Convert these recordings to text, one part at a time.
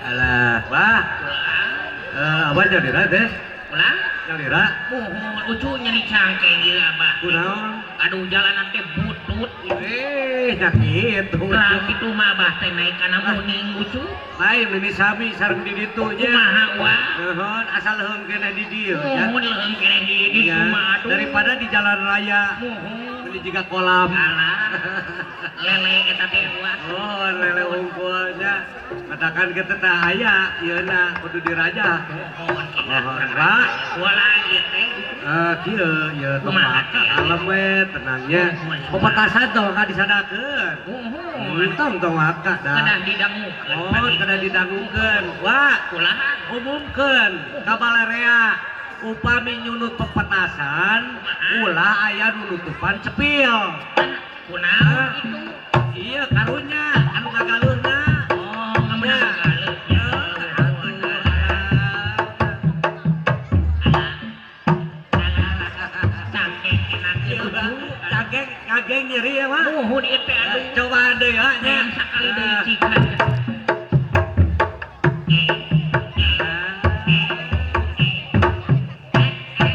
Alah, wah. Abah nyalira teh? Ulang? Nyalira? Muhun ucu nyeri cangkeng ieu abah. Kunaon? Aduh jalanan teh butut. Nyakit. Terang kitu mah abah teh naik kana muning ucu. Lain ini sami sareng di ditu nya. Kumaha wa? Nuhun asal leuheung keneh di dieu nya. Muhun leuheung keneh di ditu mah aduh. Daripada di jalan raya. Muhun. Ini juga kolam. Alah. Lele eta teh wa. Oh, lele unggul nya. Katakan kita teh aya ieuna kudu diraja. Muhun kita. Muhun wa. Ulah ieu teh. Kieu ieu tempat kalem we tenangnya. Pepetasan tong ka disadakeun. Muhun. Tong tong waka dah. Kedah didangukeun. Oh, kedah didangukeun. Wa, ulah umumkeun ka balarea. Upami nyunut pepetasan, ulah aya nu nutupan cepil. Kunaon itu? Iya, karunya anu ngagaluhna. Oh, ngamenang ngagaluh. Cangkeng, kageng nyeri ya, Mak. Muhun ieu teh aduh. Coba deui ya nya. Sakali deui cikan.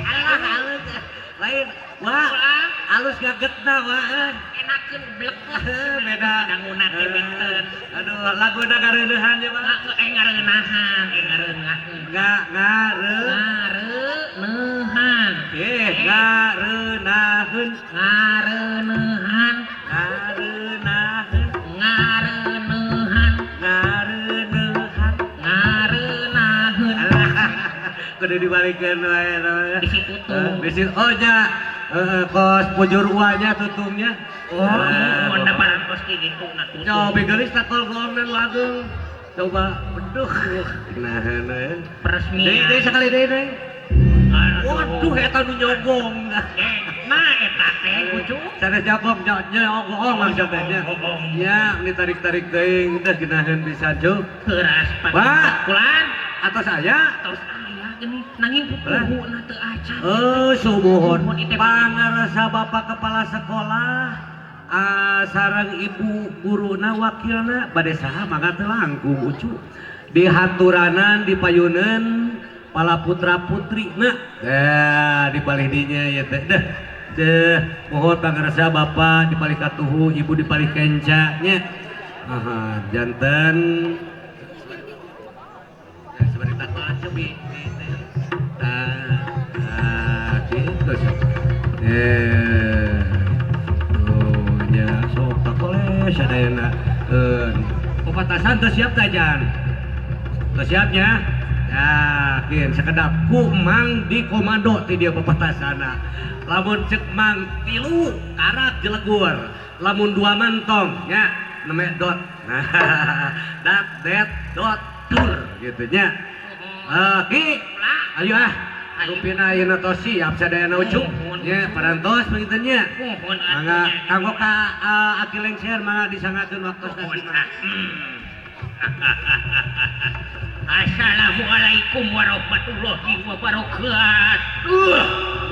Alah, alus. Lain, wah, alus gagetna, wah. Enakeun blek. Beda. Danguna teh benten. Aduh, laguna gareunahan ya, Pak. Ngareunahan, ngareunahan. Ngareunahan. Ngareunaheun. Ngareunahan. Ngareunaheun. Ngareunahan. Ngareunahan. Ngareunaheun. Alah, kudu dibalikeun wae. Bisi tutung. Bisi oh nya. Kos pujur uanya tutungnya. Oh, mun daparan kos kitu na tutung. Coba geulis takol gomen lagung. Coba beduh. Nah, nah. Peresmian. Deui deui sakali deui deui. Waduh eta nu nyogong. Nah eta teh ucu. Sanes nyogong nyogong maksudnya nya. Nya ditarik-tarik teuing teh geunaheun pisan cuk. Keras Pak. Kulan atos aya? Atos aya geuning nanging pupuhuna teu acan. Oh, sumuhun. Pangarsa Bapak Kepala Sekolah sareng Ibu guruna wakilna bade saha mangga teu langkung ucu. Dihaturanan dipayuneun pala putra putrina. Dah di palih dinya ieu teh. Deh. Deh, mohon pangarsa Bapak di palih katuhu, Ibu di palih kenca nya. Aha, janten seperti takon cobi. Tah, gitu sok. Oh nya sok takoles sadayana. Pepetasan teu siap teh jan? Teu siap nya? Yakin sekedap ku mang di komando ti dia pepetasana. Lamun cek mang tilu karak jelegur, lamun dua mantong nya neme dot. Nah, dat det dot tur gitu nya. Ki, ayo ah. Rupina ayeuna tos siap sadayana ucuk nya parantos begitu nya. Mangga kanggo ka Aki Lengser mangga disangakeun waktosna. Assalamualaikum warahmatullahi wabarakatuh.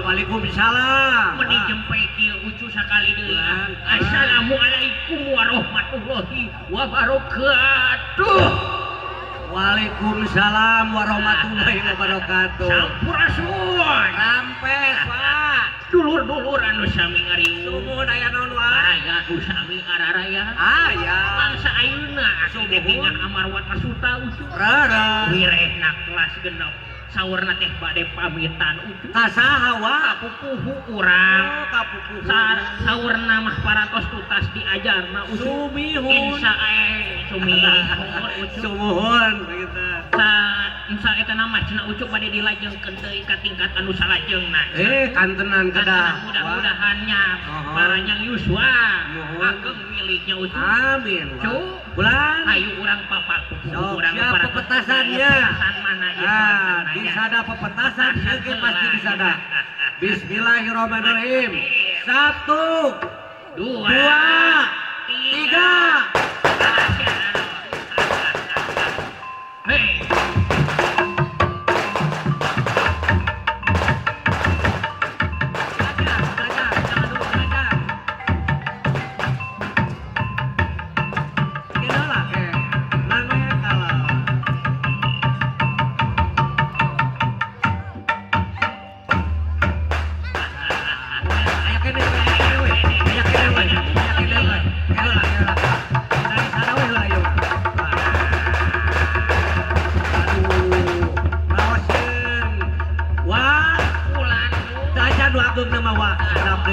Waalaikumsalam. Meni jempe kieu ucu sakali deui. Assalamualaikum warahmatullahi wabarakatuh. Waalaikumsalam warahmatullahi wabarakatuh. Sampurasun. Rampes, Pak. Dulur-dulur anu sami ngariung. Sumuhun aya naon wae? Aya nu sami araraya. Aya. Bangsa ayeuna asup dengan amarwat masuta ucu. Rara. Wirehna kelas genep. Saurna teh bade pamitan ucu. Ka saha wa? Kapupuhu urang. Oh, kapupuhu. Saurna mah parantos tutas diajarna ucu. Sumihun. Insa sumihun ucu. Sumuhun begitu. Sa eta nama cenah ucu bade dilajengkeun deui ka tingkat anu salajengna. Kantenan kedah. Mudah-mudahan nya paranyang yuswa ageng miliknya ucu. Amin. Cu, bulan ayo urang papak urang siap pepetasannya. Ah, disada pepetasan ieu pasti disada. Bismillahirrahmanirrahim. 1 2 3. Hei.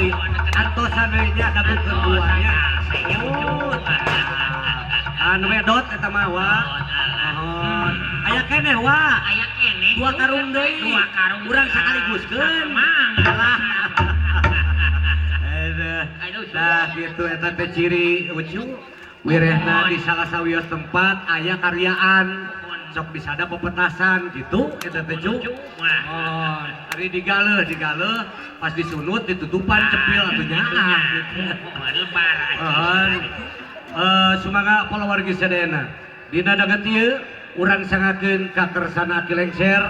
deui. Antosan we nya dagukeun dua nya. Anu wedot eta mah wa. Mohon. Aya keneh wa. Aya keneh. Dua karung deui. Dua karung. Urang sakaliguskeun. Mangga. Aduh. Nah kitu eta teh ciri Ucu. Wirehna di salah sawios tempat aya karyaan. Sok bisa ada pepetasan gitu eta teh Cu. Oh, ari digaleuh pas disunut ditutupan cepil atuh nyaah gitu. Lebar. Sumaga palawargi sadayana. Dina danget ieu urang sangakeun kakersana Aki Lengser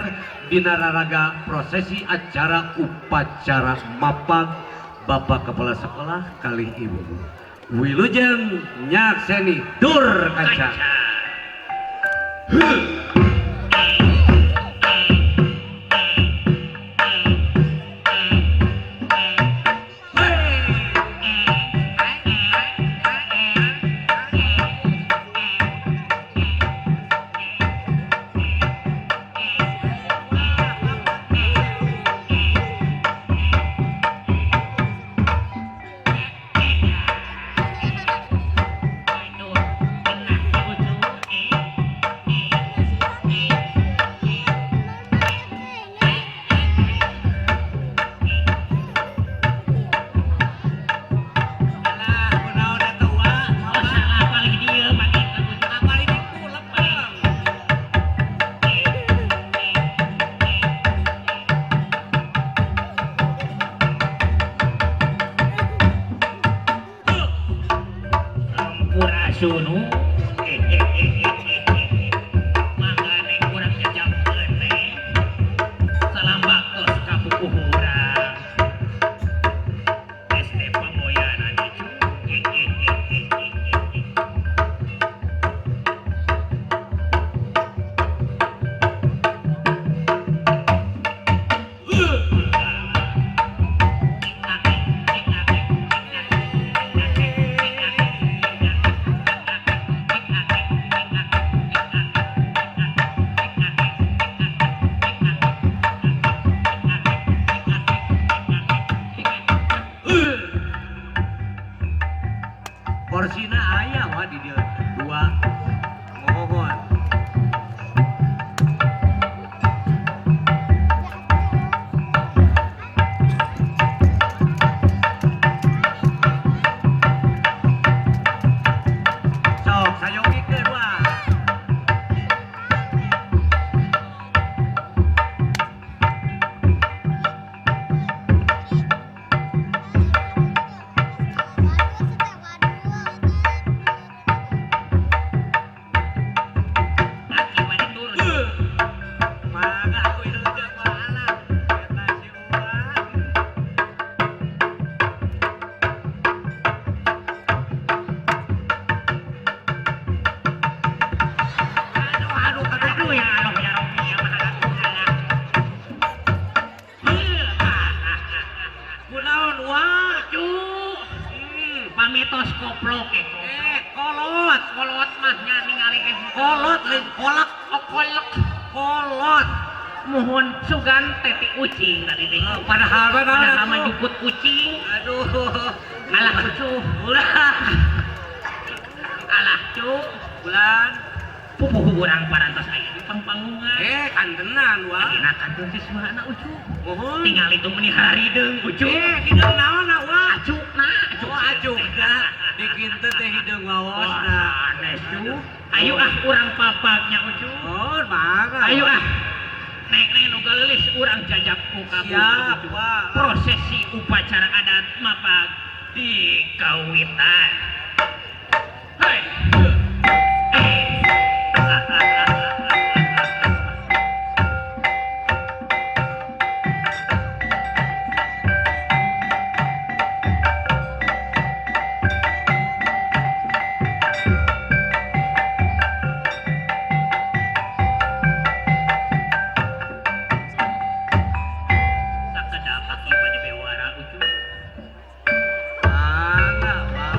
dina raraga prosesi acara upacara mapag Bapak Kepala Sekolah kalih Ibu. Wilujeng nyakseni dur kaca. Sampurasunu. Mangga neng kurang jajabkeun neng. Salam baktos ka pupuh urang. SD Pamoyanan Cu. Porsina aya wa di dieu dua mohon. Sok sayogikeun wa. Pametos koplok kolot kolot mah nya ningali kolot lain kolak kolok kolot mohon sugan teh ucing tadi teh padahal padahal mah jukut kucing aduh alah cucu ulah alah cu bulan pupuh urang parantos aya di pangpangungan kantenan wa ayeuna kantun siswana ucu mohon tingali tuh meuni harideung ucu hideung naon wa acukna oh acukna dikinten teh hideung waosna sanes cu ayo ah urang papagnya ucu oh mangga ayo ah neng-neng nu galeulis urang jajab ku kabur siap wa prosesi upacara adat mapag di kawitan. Hei. Sakedap aki bade bewara ucu. Mangga wa.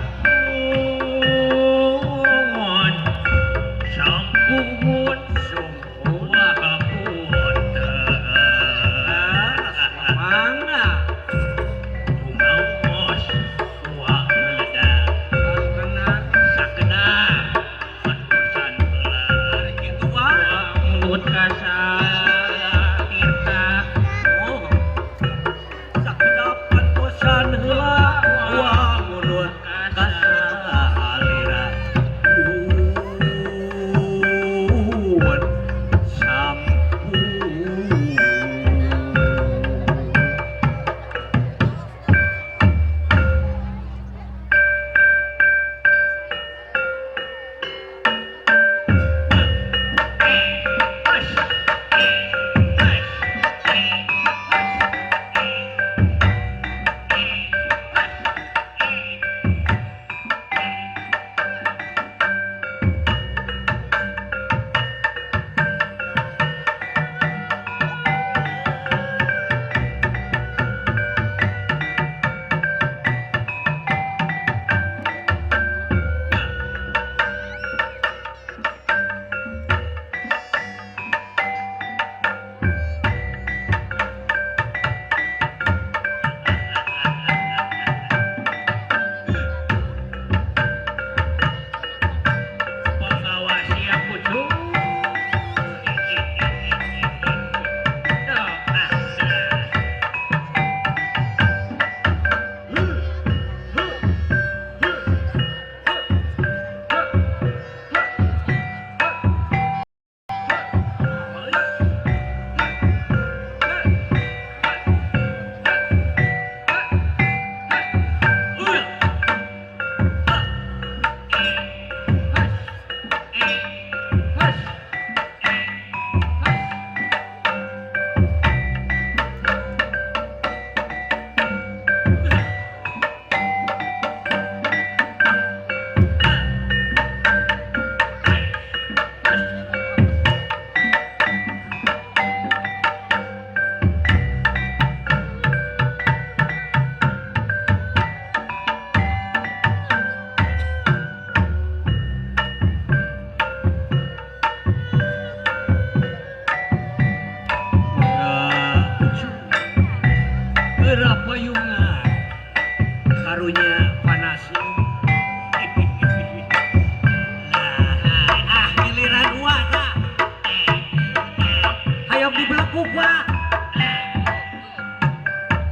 dibelekuk wa.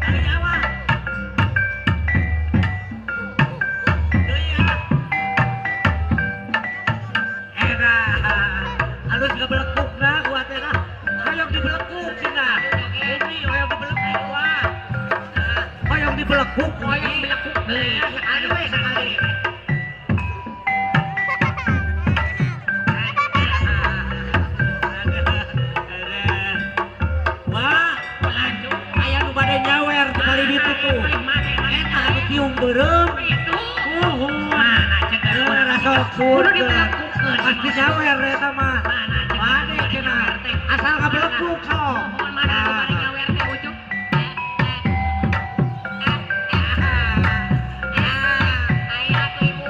Tali nyawa. Deui ah. Edah. Alus ngabelekukna gua teh lah. Hoyong dibelekuk cenah. Umi hoyong dibelekuk wa. Hoyong dibelekuk, Hoyong belekuk deui. Sekali we sekali. Wah, Ulah cu. aya nu bade nyawer kali ditu tuh. Eta anu tiung beureum. Itu. Uhun. Mana cek Rasok Kudu dibelekukkeun. Pasti nyawer eta mah. Mana cek Bade cenah. Asal ngabelekuk sok. Mohon mana anu bade nyawer teh ucup. Aya tuh ibu.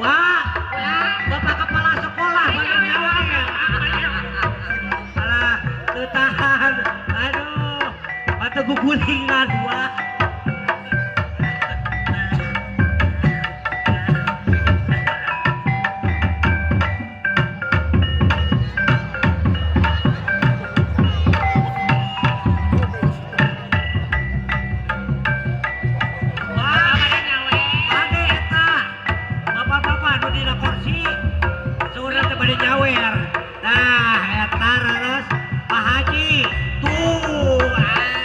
Wah, Ulah. bapak kepala sekolah bade nyawer. Alah, teu tahan. Aduh, batu gugulingan wah. Wah, Bade nyawer. bade eta. Bapak-bapak anu dina kursi saurna teh bade nyawer. Nah, eta raras Pak Haji. Tuh. Ah.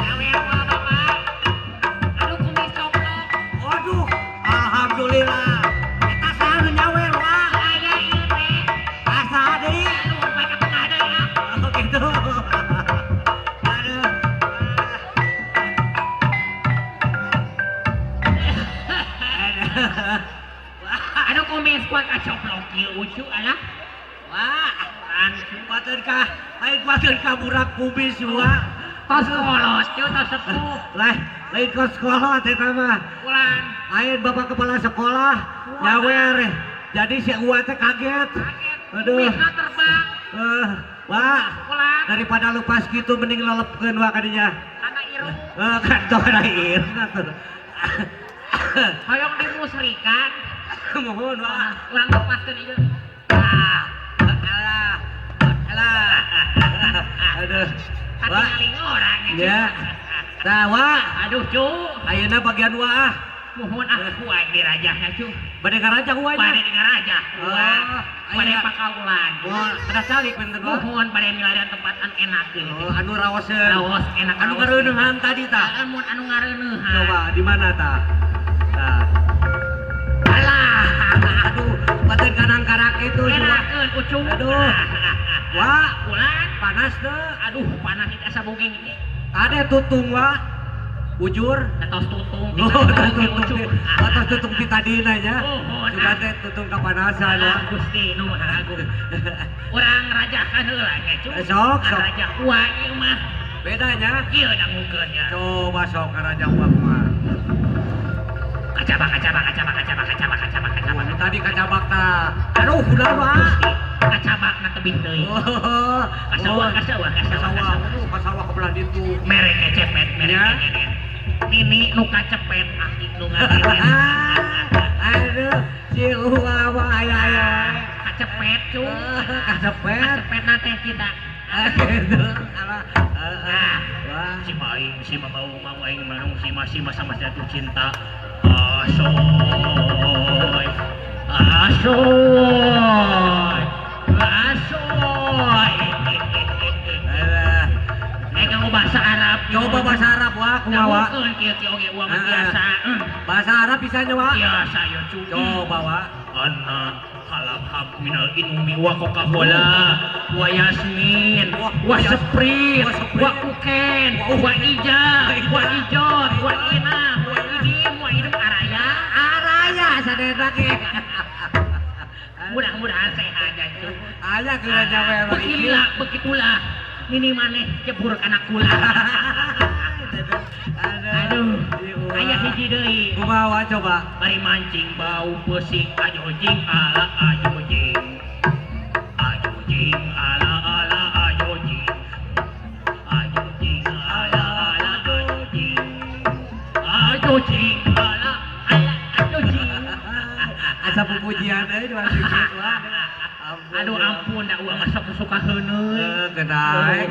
Nyawer mah bapak. Aduh kumis coplok. Aduh, alhamdulillah. Eta saha nu nyawer, wah. Aya ieu teh. Asa deui. Aduh, sampai ka tengah deui ah. Oh, gitu. Aduh. Aduh. Aduh kumis kuat kacoplok ieu ucu alah. Wah, An kuateun ka, lain kuateun ka burak kumis wah. tos kolot cu tos sepuh. Lain lain kos kolot eta mah. Ulan. Lain bapak kepala sekolah nyawer. Jadi si Uwa teh kaget. Kaget. Aduh. Kumisna terbang. Wah, Ulan. daripada lepas gitu mending lelepkeun wa kadinya. Kana irung. Kan tong kana irung atuh. Hoyong dimusrikan. Mohon wah. Urang lepaskeun ieu. Ah, alah. Alah. Aduh. Wah. Katingali ngorang Ya. Tah, wah. Aduh cu. Ayeuna bagian wa ah. Mohon ah ku aing dirajahnya cu. Bade ngarajah wa Bade nya. di ngarajah. Oh, Bade ayeuna. pakaulan. Wah, ada calik benten wa. Mohon bade milarian tempat anu enak ieu. Oh, anu raoseun. Raos enak. Anu ngareuneuhan tadi tah. Mun anu ngareuneuhan. Coba di mana tah? Tah. Alah, aduh, bateun kanang karak itu Enakeun ucu. Aduh. Wah, Ulan. panas teu. Aduh, panas itu asa bogeng ini. Ade tutung wa. Bujur. Tos tutung. Oh, tos tutung. Oh, tos tutung ti tadina nya. Oh, Sugan teh tutung kapanasan wa. Gusti nu Maha Agung. Urang rajakan heula nya cu. Sok, sok. Raja kuah ieu mah. Bedanya Kieu dangukeun nya. coba sok ka raja kuah kumaha. Kacabak kacabak kacabak kacabak kacabak kacabak kacabak. Oh, tadi kacabak tah. Aduh, udah wa. Gusti, kacabakna tebih deui. Oh, Kasawah kasawah kasawah. Kasawah, aduh, kasawah ke belah ditu. Mere kecepet, mere Ya. kecepet. Nini nu kacepet, aki nu nganenet. Aduh, si Uwa wa aya aya. Kacepet cu. Kacepet. Kacepet na teh kita. Aduh, alah. Ah. Wah. Si aing si mau mau aing mau si masih masa jatuh cinta. Asoy. Asoy. Asoy. Alah. Eh kamu bahasa Arab. Coba bahasa Arab wah kumaha wa? Dangukeun kieu kieu oge uang Ah. biasa. Bahasa Arab bisa nya wa? Biasa ya cu. Coba wa. Anna halab hab minal inumi wa Coca-Cola wa Yasmin wa Sprite wa Kuken wa Ija wa Ijot wa Ina wa Idim wa Idem Araya. Araya sadena ge. Mudah-mudahan sehat ya cu. Aya geura nyawer. Beginilah begitulah mini maneh cebur kana kula. Aduh, aya hiji deui. Kumaha wa coba? Bari mancing bau pesing ajo jing ala ajo jing. Ajo jing ala ala ajo jing. Ajo jing ala ala ajo jing. Ajo jing ala ala ajo jing. Asa pupujian euy di mancing wah. Aduh ampun da uang masuk suka heuneuy. Kedai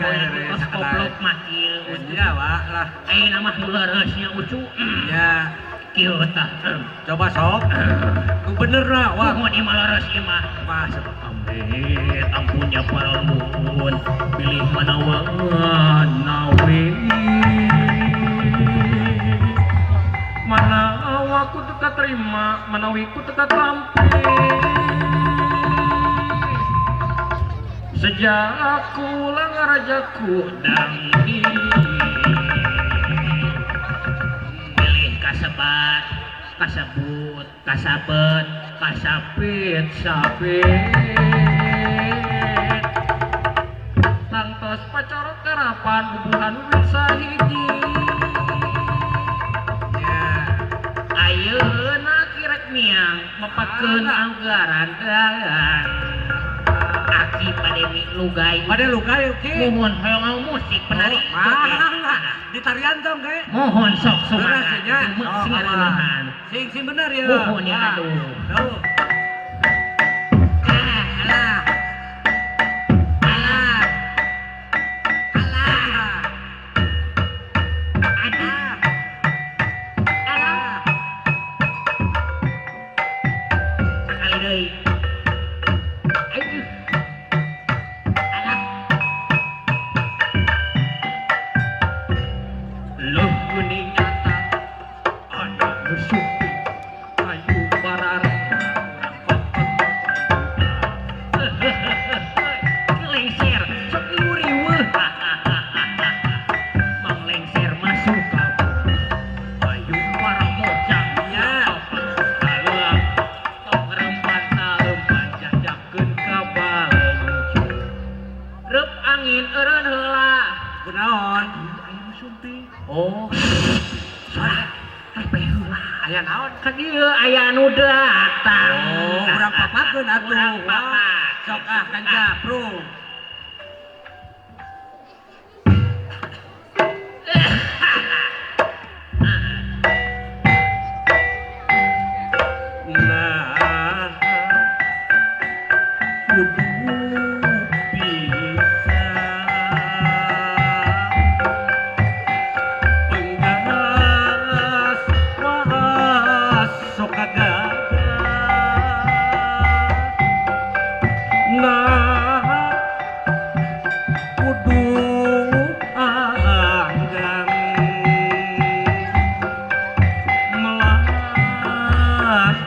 kos koplok mah kieu. Nya wah lah. Ayeuna mah nu leureus nya Ucu. Nya. Kieu tah. Coba sok. Nu bener lah wah. Nuhun ieu mah leureus ieu mah. Masuk. Amit ampunnya para leluhur pilih manawa nawi. Manawa ku teu katerima, manawi ku teu katampi. Sejak aku langarajaku dangdi. Pilih kasebat, kasebut, kasabet, kasapit, sapit. Tangtos pacorok karapan bubuhan wiwit sahiji. Ayeuna kirek miang mepakeun anggaran dagang. Aki pade lugai. Pade lugai oke. Mohon hoyong musik penari. Oh, di tarian dong ge. Mohon sok sumangat. Oh, sing sing bener ya. Mohon ya aduh. Tuh. Alah. Alah. Alah. Aduh. Alah. Sakali deui. Aduh. Alah. Loh geuning nyata anak nu supi ayu bararea urang kokot. Lengser sok riweuh. Mang lengser masuk kampung. Ayu para mojang Ya. kaluang tong rempan talempan jajakeun ka balencu. Reup angin eureun heula. Kunaon? Ayu nu sumping. Oh. Soalnya repeh heula. Aya naon? Ka dieu aya nu datang. Oh, urang papakeun atuh. Urang papakeun. Sok ah kanca, Bro. Nah, kudu bisa penggas waas sok kagagah. Nah, kudu anggang melah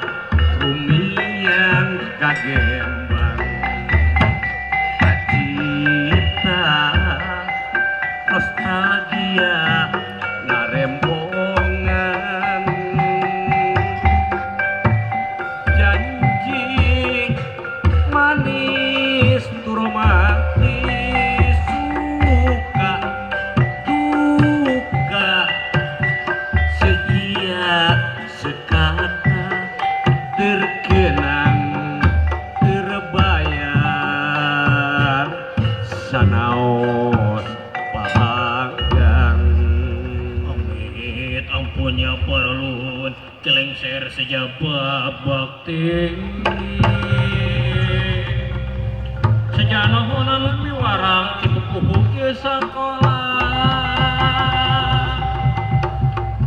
rumiang kagembang kacita nostalgia ngarembongan janji manis romantis suka duka setia sekata terkenang terbayar sanaos pahanggang. Amit ampunnya para leluhur celengser sejaba bakti. Sejana honan miwarang ti pupuhu ieu sakola.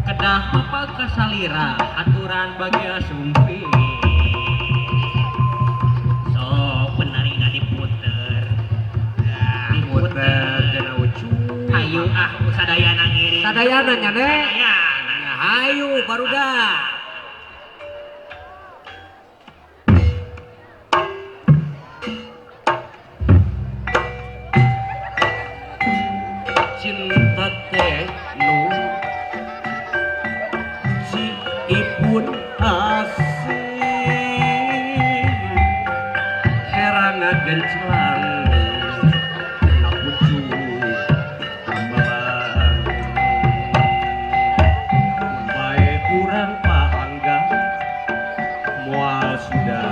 Kedah mapag kasalira aturan bagia sumping. Sok penarina diputer. Diputer cenah Ucu. Hayu ah sadayana ngiring. Sadayana nya Nek. Sadayana. Ya hayu barudak. Cinta teh nu si ipun asing herana genclang na pucuk kembang mun bae kurang paanggang moal sudah